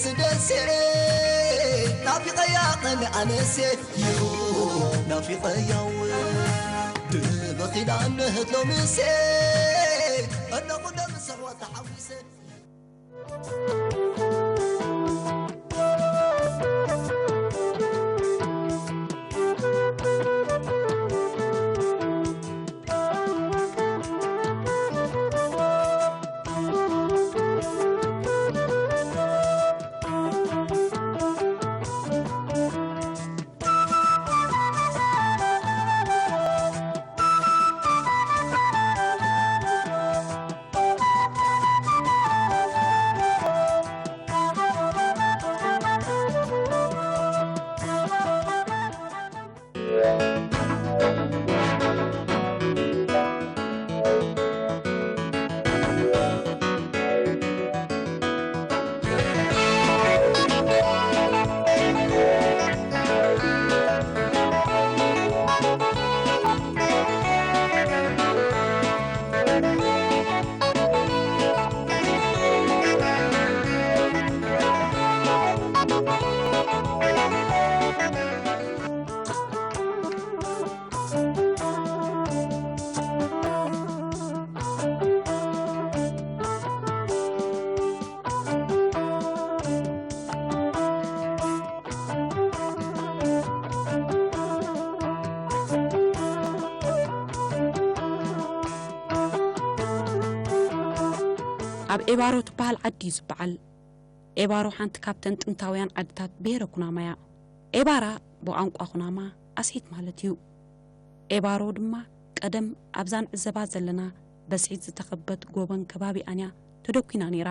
ስደሴ ናፊቐያ ቐን ኣነሴ ዩ ናፊቐያው ድበኺዳ ንህት ሎምሴ ኣለኹ ደምሰዋ ተሓዊሰ። ኣብ ኤባሮ ትበሃል ዓዲ እዩ ዝበዓል። ኤባሮ ሓንቲ ካብተን ጥንታውያን ዓድታት ብሄረ ኩናማ እያ። ኤባራ ብቋንቋ ኩናማ ኣስሒት ማለት እዩ። ኤባሮ ድማ ቀደም ኣብዛ ንዕዘባ ዘለና በስሒት ዝተኸበት ጎቦን ከባቢኣን እያ ተደኲና ነይራ።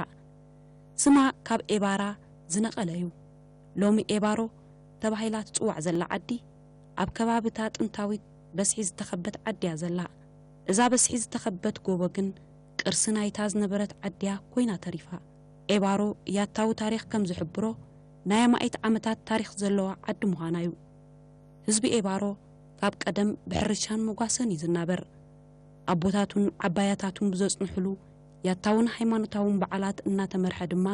ስማ ካብ ኤባራ ዝነቐለ እዩ። ሎሚ ኤባሮ ተባሂላ ትጽዋዕ ዘላ ዓዲ ኣብ ከባቢታ ጥንታዊት በስሒ ዝተኸበት ዓዲ እያ ዘላ። እዛ በስሒ ዝተኸበት ጎቦ ግን ቅርሲ ናይታ ዝነበረት ዓዲ እያ ኮይና ተሪፋ። ኤባሮ ያታዊ ታሪኽ ከም ዝሕብሮ ናይ ኣማኢት ዓመታት ታሪኽ ዘለዋ ዓዲ ምዃና እዩ። ህዝቢ ኤባሮ ካብ ቀደም ብሕርሻን መጓሰን እዩ ዝናበር። ኣቦታቱን ዓባያታቱን ብዘጽንሕሉ ያታውን ሃይማኖታውን በዓላት እናተመርሐ ድማ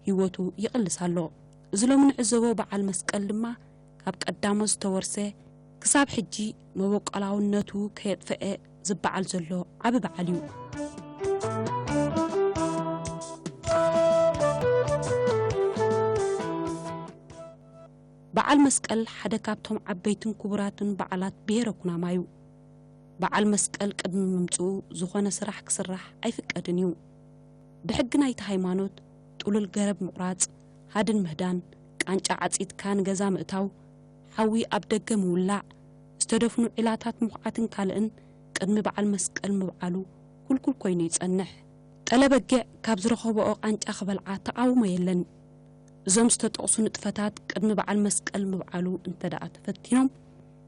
ህይወቱ ይቕልስ ኣሎ። እዚ ሎሚ ንዕዘቦ በዓል መስቀል ድማ ካብ ቀዳሞት ዝተወርሰ ክሳብ ሕጂ መበቆላውነቱ ከየጥፈአ ዝበዓል ዘሎ ዓቢ በዓል እዩ። በዓል መስቀል ሓደ ካብቶም ዓበይትን ክቡራትን በዓላት ብሄረ ኩናማ እዩ። በዓል መስቀል ቅድሚ ምምጽኡ ዝኾነ ስራሕ ክስራሕ ኣይፍቀድን እዩ። ብሕጊ ናይቲ ሃይማኖት ጥሉል ገረብ ምቑራጽ፣ ሃድን ምህዳን፣ ቃንጫ ዓጺድካ ንገዛ ምእታው፣ ሓዊ ኣብ ደገ ምውላዕ፣ ዝተደፍኑ ዒላታት ምኹዓትን ካልእን ቅድሚ በዓል መስቀል ምብዓሉ ክልኩል ኮይኑ ይጸንሕ። ጠለ በጊዕ ካብ ዝረኸብኦ ቃንጫ ክበልዓ ተቓውሞ የለን። እዞም ዝተጠቕሱ ንጥፈታት ቅድሚ በዓል መስቀል ምብዓሉ እንተ ደኣ ተፈቲኖም፣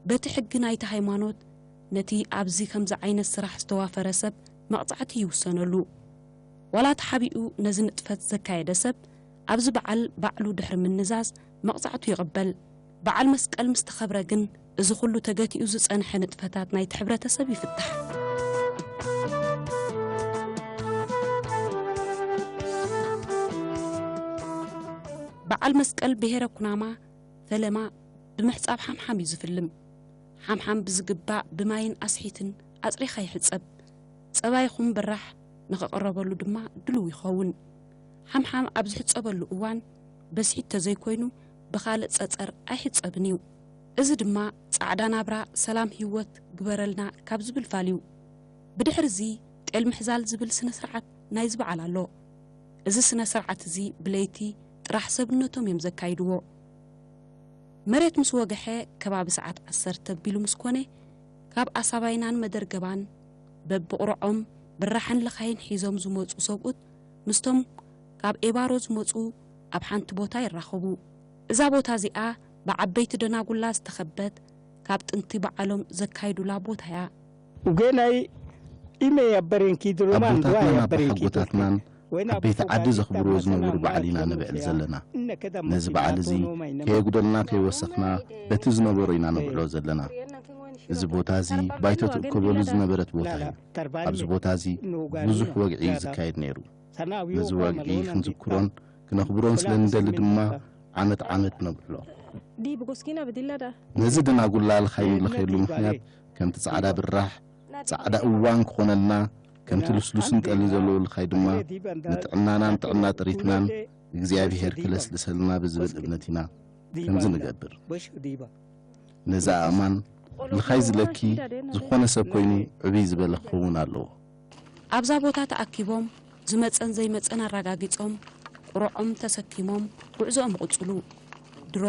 በቲ ሕጊ ናይቲ ሃይማኖት ነቲ ኣብዚ ከምዚ ዓይነት ስራሕ ዝተዋፈረ ሰብ መቕጻዕቲ ይውሰነሉ። ዋላ ተሓቢኡ ነዚ ንጥፈት ዘካየደ ሰብ ኣብዚ በዓል ባዕሉ ድሕሪ ምንዛዝ መቕጻዕቱ ይቕበል። በዓል መስቀል ምስ ተኸብረ ግን እዚ ኩሉ ተገቲኡ ዝጸንሐ ንጥፈታት ናይቲ ሕብረተሰብ ይፍታሕ። በዓል መስቀል ብሄረ ኩናማ ፈለማ ብምሕጻብ ሓምሓም እዩ ዝፍልም። ሓምሓም ብዝግባእ ብማይን ኣስሒትን ኣጽሪኻ ይሕጸብ። ጸባ ይኹን ብራሕ ንኽቕረበሉ ድማ ድሉው ይኸውን። ሓምሓም ኣብ ዝሕጸበሉ እዋን በስሒት ተዘይኮይኑ ብኻልእ ጸጸር ኣይሕጸብን እዩ። እዚ ድማ ጻዕዳ ናብራ ሰላም ህይወት ግበረልና ካብ ዝብል ፋል እዩ። ብድሕሪ እዚ ጤል ምሕዛል ዝብል ስነ ስርዓት ናይዚ በዓል ኣሎ። እዚ ስነ ስርዓት እዚ ብለይቲ ጥራሕ ሰብነቶም እዮም ዘካይድዎ። መሬት ምስ ወግሐ ከባቢ ሰዓት ዓሰርተ ቢሉ ምስ ኮነ፣ ካብ ኣሳባይናን መደርገባን በብቕርዖም ብራሕን ለኻይን ሒዞም ዝመጹ ሰብኡት ምስቶም ካብ ኤባሮ ዝመጹ ኣብ ሓንቲ ቦታ ይራኸቡ። እዛ ቦታ እዚኣ ብዓበይቲ ደናጉላ ዝተኸበት ካብ ጥንቲ በዓሎም ዘካይዱላ ቦታ እያ። Ugenai ime ya berenki ድሮማን ኣቦታትናን ኣባሓጎታትናን ዓበይቲ ዓዲ ዘኽብርዎ ዝነበሩ በዓል ኢና ነብዕል ዘለና። ነዚ በዓል እዚ ከየጉደልና ከይወሰኽና በቲ ዝነበሮ ኢና ነብዕሎ ዘለና። እዚ ቦታ እዚ ባይቶ ትእከበሉ ዝነበረት ቦታ እዩ። ኣብዚ ቦታ እዚ ብዙሕ ወግዒ እዩ ዝካየድ ነይሩ። ነዚ ወግዒ ክንዝክሮን ክነኽብሮን ስለ ንደሊ ድማ ዓመት ዓመት ነብዕሎ። ነዚ ደናጉላ ልኻይ ንለኸየሉ ምኽንያት ከምቲ ጻዕዳ ብራሕ ጻዕዳ እዋን ክኾነልና፣ ከምቲ ልስሉስን ጠሊ ዘለዎ ልኻይ ድማ ንጥዕናናን ጥዕና ጥሪትናን እግዚኣብሔር ክለስልሰልና ብዝብል እምነት ኢና ከምዚ ንገብር። ነዚ ኣእማን ልኻይ ዝለኪ ዝኾነ ሰብ ኮይኑ ዕብይ ዝበለ ክኸውን ኣለዎ። ኣብዛ ቦታ ተኣኪቦም ዝመጸን ዘይመጸን ኣረጋጊጾም ቁርዖም ተሰኪሞም ጉዕዞኦም ይቕጽሉ። ድሮ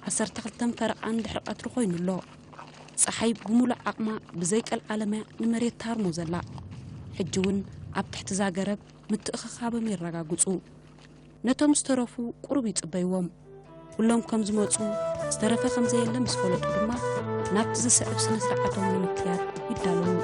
ዓሰርተ ክልተን ፈረቓን ድሕሪ ቀትሪ ኮይኑ ኣሎ። ጸሓይ ብምሉእ ዓቕማ ብዘይ ቀልዓለምያ ንመሬት ታርሞ ዘላ። ሕጂ እውን ኣብ ትሕቲ እዛ ገረብ ምትእኽኻቦም የረጋግጹ። ነቶም ዝተረፉ ቁሩብ ይጽበይዎም። ኩሎም ከም ዝመጹ ዝተረፈ ከም ዘየለ ምስ ፈለጡ ድማ ናብቲ ዝስዕብ ስነ ስርዓቶም ንምክያድ ይዳለዉ።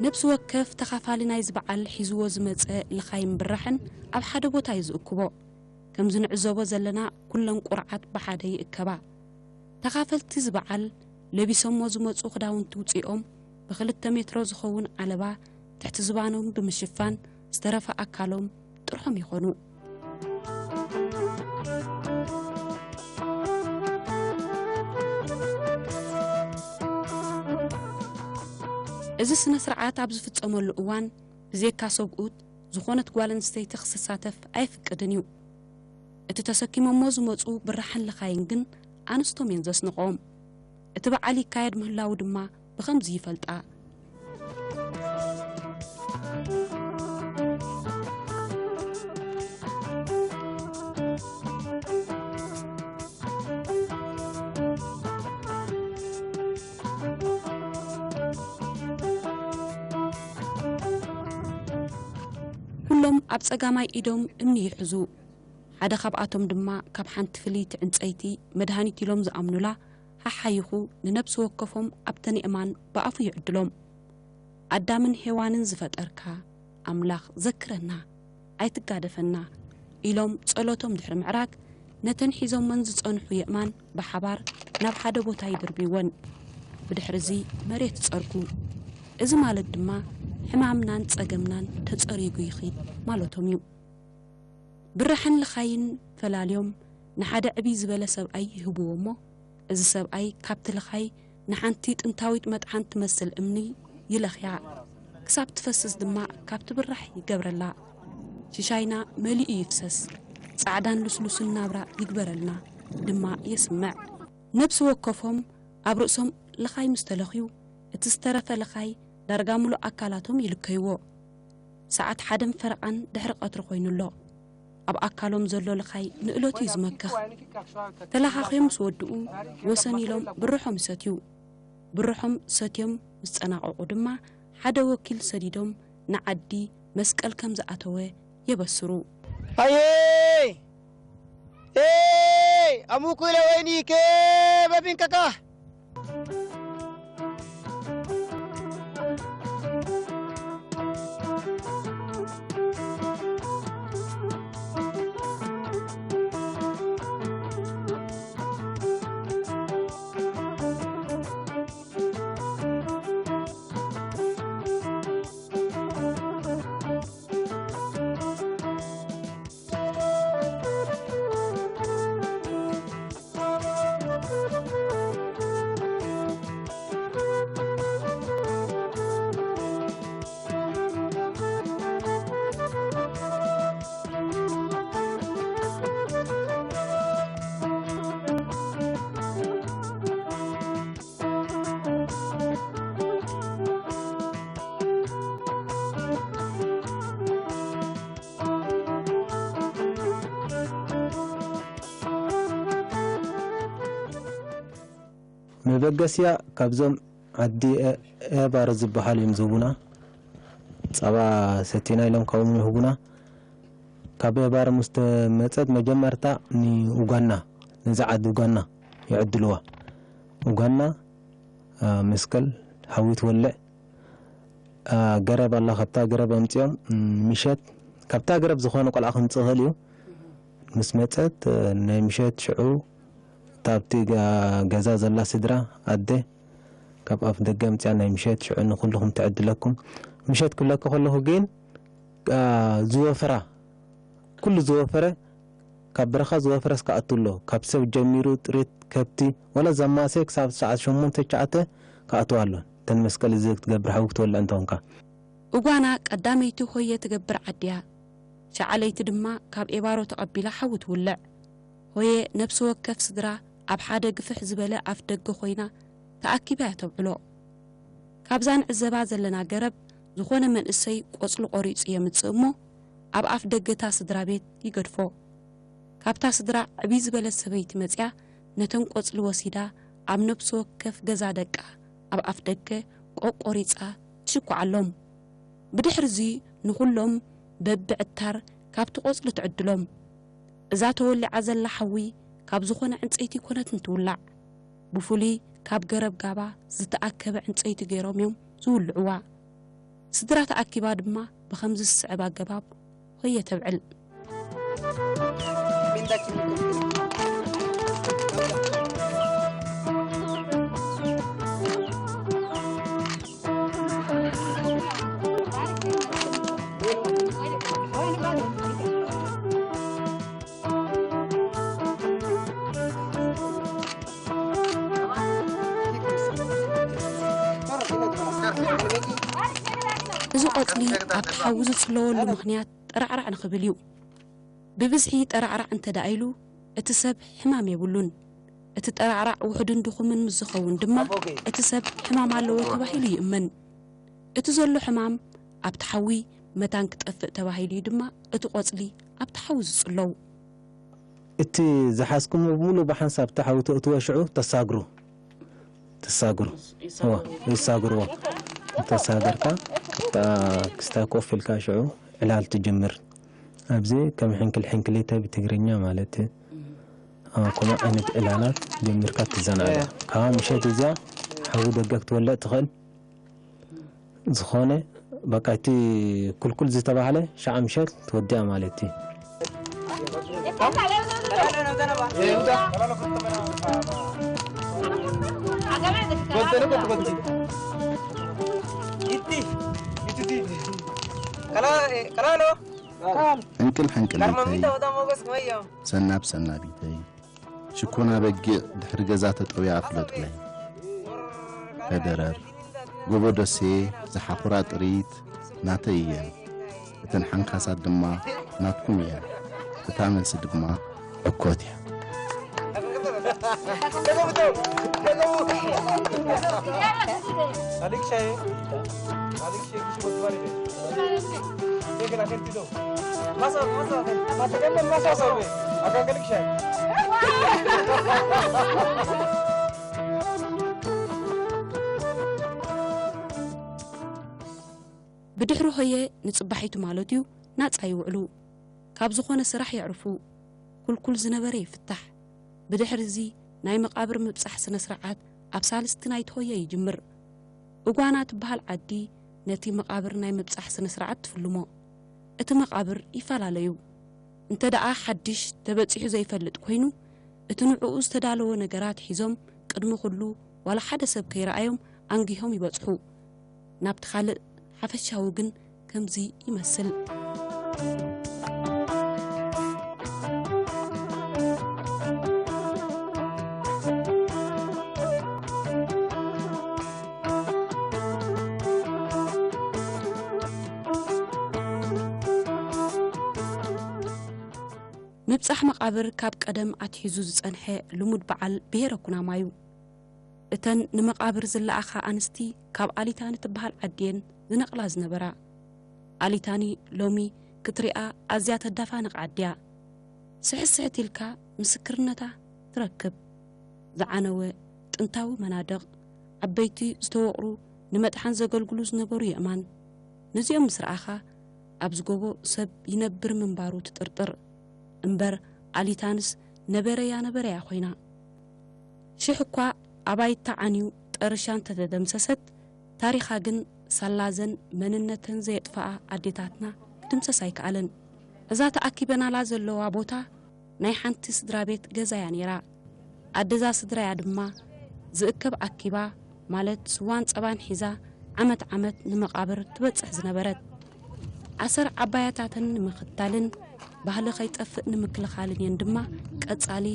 ነብሲ ወከፍ ተኻፋሊ ናይዚ በዓል ሒዝዎ ዝመጸ ልኻይን ብራሕን ኣብ ሓደ ቦታ እዩ ዝእክቦ። ከምዚ ንዕዘቦ ዘለና ኩለን ቁርዓት ብሓደ ይእከባ። ተኻፈልቲ እዚ በዓል ለቢሶሞ ዝመጹ ክዳውንቲ ውጺኦም ብክልተ ሜትሮ ዝኸውን ዓለባ ትሕቲ ዝባኖም ብምሽፋን ዝተረፈ ኣካሎም ጥርሖም ይኾኑ። እዚ ስነ ስርዓት ኣብ ዝፍጸመሉ እዋን ብዜካ ሰብኡት ዝኾነት ጓል ኣንስተይቲ ክትሳተፍ ኣይፍቅድን እዩ። እቲ ተሰኪሞሞ ዝመጹ ብራሕን ልኻይን ግን ኣንስቶም እየን ዘስንቖም። እቲ በዓል ይካየድ ምህላዉ ድማ ብኸምዚ ይፈልጣ። ኩሎም ኣብ ጸጋማይ ኢዶም እምኒ ይሕዙ። ሓደ ካብኣቶም ድማ ካብ ሓንቲ ፍልይቲ ዕንጸይቲ መድሃኒት ኢሎም ዝኣምኑላ ሓሓይኹ ንነብሲ ወከፎም ኣብተን የእማን ብኣፉ ይዕድሎም። ኣዳምን ሄዋንን ዝፈጠርካ ኣምላኽ ዘክረና፣ ኣይትጋደፈና ኢሎም ጸሎቶም ድሕሪ ምዕራግ ነተን ሒዞመን ዝጸንሑ የእማን ብሓባር ናብ ሓደ ቦታ ይድርብይወን። ብድሕሪ እዚ መሬት ይጸርጉ። እዚ ማለት ድማ ሕማምናን ጸገምናን ተጸሪጉ ይኺድ ማለቶም እዩ። ብራሕን ልኻይን ፈላልዮም ንሓደ ዕብይ ዝበለ ሰብኣይ ይህብዎ እሞ፣ እዚ ሰብኣይ ካብቲ ልኻይ ንሓንቲ ጥንታዊት መጥሓን ትመስል እምኒ ይለኽያ። ክሳብ ትፈስስ ድማ ካብቲ ብራሕ ይገብረላ። ሽሻይና መሊኡ ይፍሰስ። ጻዕዳን ልስሉስን ናብራ ይግበረልና ድማ የስምዕ። ነብሲ ወከፎም ኣብ ርእሶም ልኻይ ምስ ተለኽዩ፣ እቲ ዝተረፈ ልኻይ ዳርጋ ምሉእ ኣካላቶም ይልከይዎ። ሰዓት ሓደን ፈረቓን ድሕሪ ቀትሪ ኮይኑ ኣሎ። ኣብ ኣካሎም ዘሎ ልኻይ ንእለቱ እዩ ዝመክኽ። ተለኻኽዮም ምስ ወድኡ፣ ወሰን ኢሎም ብርሖም ይሰትዩ። ብርሖም ሰትዮም ምስ ጸናቐቑ ድማ፣ ሓደ ወኪል ሰዲዶም ንዓዲ መስቀል ከም ዝኣተወ የበስሩ። ኣየ! ኤይ! ኣሙኩለ ወይኒ ከበቢንከካ! መበገሲያ ካብዞም ዓዲ ኤ-፣ ኤባሮ ዝበሃሉ እዮም ዝህቡና። ጸባ ሰቲና ኢሎም ካብኦም ይህቡና። ካብ ኤባሮ ምስ ተመጸት መጀመርታ ንኡጋና፣ ነዛ ዓዲ ኡጋና ይዕድልዋ። ኡጋና፣ አ፣ መስቀል፣ ሓዊ ትወልዕ። አ፣ ገረብ ኣላ፣ ካብታ ገረብ ኣምጺኦም፣ ም፣ ምሸት፣ ካብታ ገረብ ዝኾነ ቆልዓ ከምጽእ ይኽእል እዩ። ምስ መጸት፣ እ፣ ናይ ምሸት ሽዑ እታ ኣብቲ ገ-፣ ገዛ ዘላ ስድራ ኣደ ካብ ኣፍ ደገ ኣምጺኣ ናይ ምሸት ሽዑ ንኹልኹም ትዕድለኩም። ምሸት ክብለካ ከለኹ ግን፣ አ፣ ዝወፈራ፣ ኩሉ ዝወፈረ፣ ካብ በረኻ ዝወፈረስ ክኣቱ ኣሎ። ካብ ሰብ ጀሚሩ ጥሪት ከብቲ፣ ወላ ዘማሰ ክሳብ ሰዓት ሸሞንተ ትሽዓተ ክኣትዋ ኣሎ። እተን መስቀል እዚ ክትገብር ሓዊ ክትወልዕ እንተኾንካ። እጓና ቀዳመይቲ ሆየ ትገብር ዓዲ እያ። ሸዓ ለይቲ ድማ ካብ ኤባሮ ተቐቢላ ሓዊ ትውልዕ። ሆየ ነብሲ ወከፍ ስድራ ኣብ ሓደ ግፍሕ ዝበለ ኣፍ ደገ ኮይና ተኣኪባ እያ ተውዕሎ። ካብዛ ንዕዘባ ዘለና ገረብ ዝኾነ መንእሰይ ቆጽሊ ቆሪጹ የምጽእ እሞ ኣብ ኣፍ ደገ እታ ስድራ ቤት ይገድፎ። ካብታ ስድራ ዕብይ ዝበለት ሰበይቲ መጺኣ ነተን ቆጽሊ ወሲዳ ኣብ ነብሲ ወከፍ ገዛ ደቃ ኣብ ኣፍ ደገ ቆቆሪጻ ትሽኩዓሎም። ብድሕርዚ ንኹሎም በብዕታር ካብቲ ቆጽሊ ትዕድሎም። እዛ ተወሊዓ ዘላ ሓዊ ካብ ዝኾነ ዕንጸይቲ ኣይኮነትን ትውላዕ። ብፍሉይ ካብ ገረብ ጋባ ዝተኣከበ ዕንጸይቲ ገይሮም እዮም ዝውልዕዋ። ስድራ ተኣኪባ ድማ ብኸምዚ ዝስዕብ ኣገባብ ሆየ ተብዕል። እዚ ቆጽሊ ኣብቲ ሓዊ ዝጽለወሉ ምኽንያት ጠራዕራዕ ንኽብል እዩ። ብብዝሒ ጠራዕራዕ እንተ ደኣ ኢሉ፣ እቲ ሰብ ሕማም የብሉን። እቲ ጠራዕራዕ ውሑድን ድኹምን ምስ ዝኸውን ድማ፣ እቲ ሰብ ሕማም ኣለዎ ተባሂሉ ይእመን። እቲ ዘሎ ሕማም ኣብቲ ሓዊ መታን ክጠፍእ ተባሂሉ እዩ ድማ እቲ ቆጽሊ ኣብቲ ሓዊ ዝጽለው። እቲ ዝሓዝኩሞ ብምሉእ ብሓንሳብ እቲ ሓዊ ተእትዎ ሽዑ ተሳግሩ። ተሳግሩ። እዋ፣ ይሳግርዎ። ተሳገርካ፣ እታ ክስታይ ኮፍ ኢልካ ሽዑ ዕላል ትጅምር። ኣብዚ ከም ሕንክል ሕንክሊተ ብትግርኛ ማለት፣ አ፣ ከምኡ ዓይነት ዕላላት ጀሚርካ ትዘናጋዕ። ካብ ምሸት እዚኣ ሓዊ ደገ ክትወልዕ ትኽእል። ዝኾነ በቃ እቲ ኩልኩል ዝተባህለ ሸዓ ምሸት ትወዲኣ ማለት እዩ። ሕንቅል ሕንቅሊተይ፣ ሰናብ ሰናቢተይ፣ ሽኮና በጊዕ ድሕሪ ገዛ ተጠውያ ፍለጡለይ። ከደረር፣ ጎቦ ደሴ፣ ዝሓኹራ ጥሪት ናተይ እየን። እተን ሓንካሳት ድማ ናትኩም እየን። እታ መልሲ ድማ ዕኮት እያ። ብድሕሪ ሆየ ንጽባሒቱ ማለት'ዩ ናጻ ይውዕሉ። ካብ ዝኾነ ስራሕ የዕርፉ። ኩልኩል ዝነበረ ይፍታሕ። ብድሕሪ እዚ ናይ መቓብር ምብጻሕ ስነ ስርዓት ኣብ ሳልስቲ ናይቲ ሆየ ይጅምር። እጓና ትበሃል ዓዲ ነቲ መቓብር ናይ ምብጻሕ ስነ ስርዓት ትፍልሞ። እቲ መቓብር ይፈላለዩ። እንተ ደኣ ሓድሽ ተበጺሑ ዘይፈልጥ ኮይኑ፣ እቲ ንዕኡ ዝተዳለወ ነገራት ሒዞም ቅድሚ ኩሉ ዋላ ሓደ ሰብ ከይረኣዮም ኣንጊሆም ይበጽሑ። ናብቲ ካልእ ሓፈሻዊ ግን ከምዚ ይመስል። ምብጻሕ መቓብር ካብ ቀደም ኣትሒዙ ዝጸንሐ ልሙድ በዓል ብሄረ ኩናማ እዩ። እተን ንመቓብር ዝለኣኻ ኣንስቲ ካብ ኣሊታኒ ትበሃል ዓዲ እየን ዝነቕላ ዝነበራ። ኣሊታኒ ሎሚ ክትሪኣ ኣዝያ ተዳፋንቕ ዓዲ እያ። ስሕት ስሕት ኢልካ ምስክርነታ ትረክብ። ዝዓነወ ጥንታዊ መናድቕ፣ ዓበይቲ ዝተወቕሩ ንመጥሓን ዘገልግሉ ዝነበሩ የእማን። ነዚኦም ምስ ረኣኻ፣ ኣብዚ ጎቦ ሰብ ይነብር ምንባሩ ትጥርጥር። እምበር፣ ዓሊታንስ ነበረያ ነበረያ ኮይና። ሽሕ እኳ ኣባይታ ዓንዩ ጠርሻ እንተተደምሰሰት፣ ታሪኻ ግን ሳላዘን መንነተን ዘየጥፍኣ ኣዴታትና ክድምሰስ ኣይከኣለን። እዛ ተኣኪበናላ ዘለዋ ቦታ ናይ ሓንቲ ስድራ ቤት ገዛ እያ ነይራ። ኣደዛ ስድራያ ድማ ዝእከብ ኣኪባ፣ ማለት ስዋን ጸባን ሒዛ፣ ዓመት ዓመት ንመቓብር ትበጽሕ ዝነበረት። ኣሰር ዓባያታተን ንምኽታልን ባህሊ ከይጠፍእ ንምክልኻልን እየን ድማ ቀጻሊ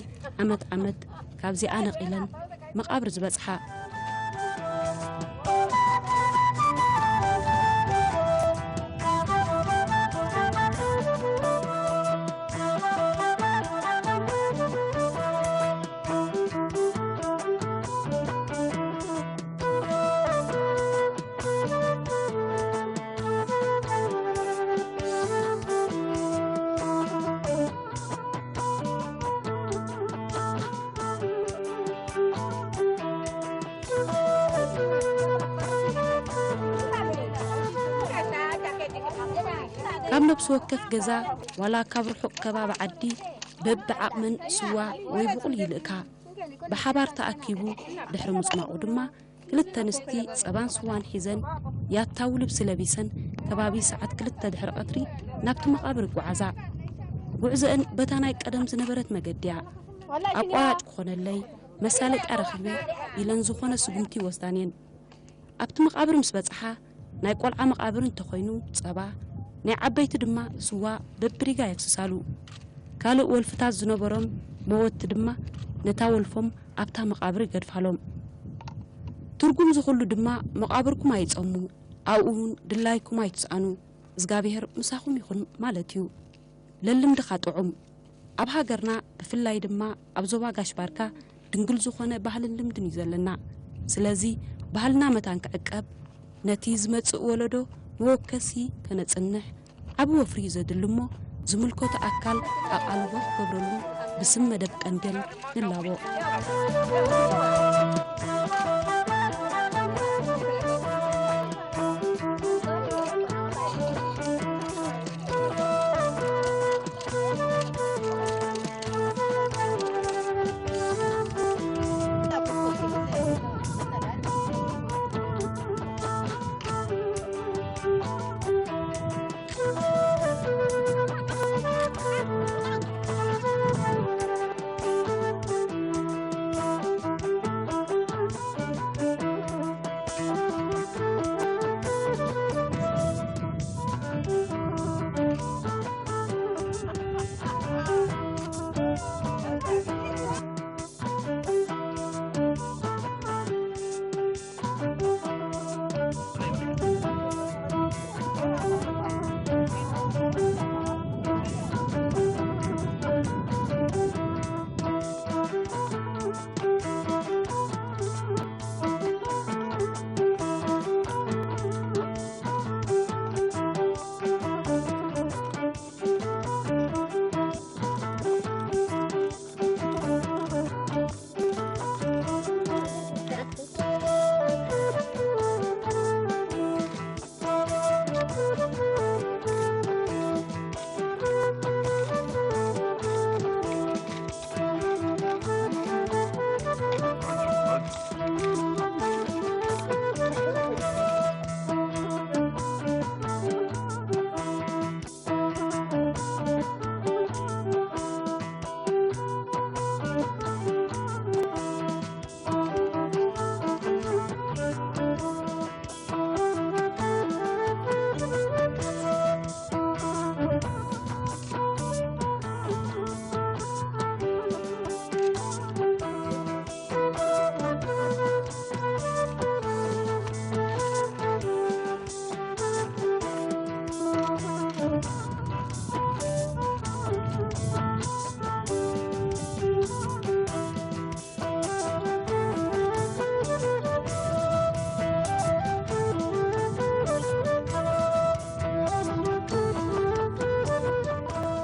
ዓመት ዓመት ካብዚኣ ነቒለን መቓብር ዝበጽሓ። ካብ ነብሲ ወከፍ ገዛ ዋላ ካብ ርሑቕ ከባቢ ዓዲ በብዓቕመን ስዋ ወይ ብቑል ይልእካ። ብሓባር ተኣኪቡ ድሕሪ ምጽማቑ ድማ ክልተ ኣንስቲ ጸባን ስዋን ሒዘን ያታዊ ልብሲ ለቢሰን ከባቢ ሰዓት ክልተ ድሕሪ ቀትሪ ናብቲ መቓብር ይጓዓዛ። ጉዕዘአን በታ ናይ ቀደም ዝነበረት መገዲ እያ። ኣቋራጭ ክኾነለይ መሳለጥያ ረኺበ ኢለን ዝኾነ ስጉምቲ ይወስዳን እየን። ኣብቲ መቓብር ምስ በጽሓ፣ ናይ ቆልዓ መቓብር እንተኾይኑ ጸባ፣ ናይ ዓበይቲ ድማ ስዋ በብሪጋ የፍስሳሉ። ካልእ ወልፍታት ዝነበሮም መወቲ ድማ ነታ ወልፎም ኣብታ መቓብር ይገድፋሎም። ትርጉም ዝኹሉ ድማ መቓብርኩም ኣይጸሙ፣ ኣብኡ እውን ድላይኩም ኣይትስኣኑ፣ እዝጋብሄር ምሳኹም ይኹን ማለት እዩ። ለልምድኻ ጥዑም። ኣብ ሃገርና ብፍላይ ድማ ኣብ ዞባ ጋሽ ባርካ ድንግል ዝኾነ ባህልን ልምድን እዩ ዘለና። ስለዚ ባህልና መታን ክዕቀብ፣ ነቲ ዝመጽእ ወለዶ መወከሲ ከነጽንሕ ዓቢ ወፍሪ እዩ ዘድሊ እሞ ዝምልከቶ ኣካል ኣቓልቦ ክገብረሉ ብስም መደብ ቀንዴል ንላቦ።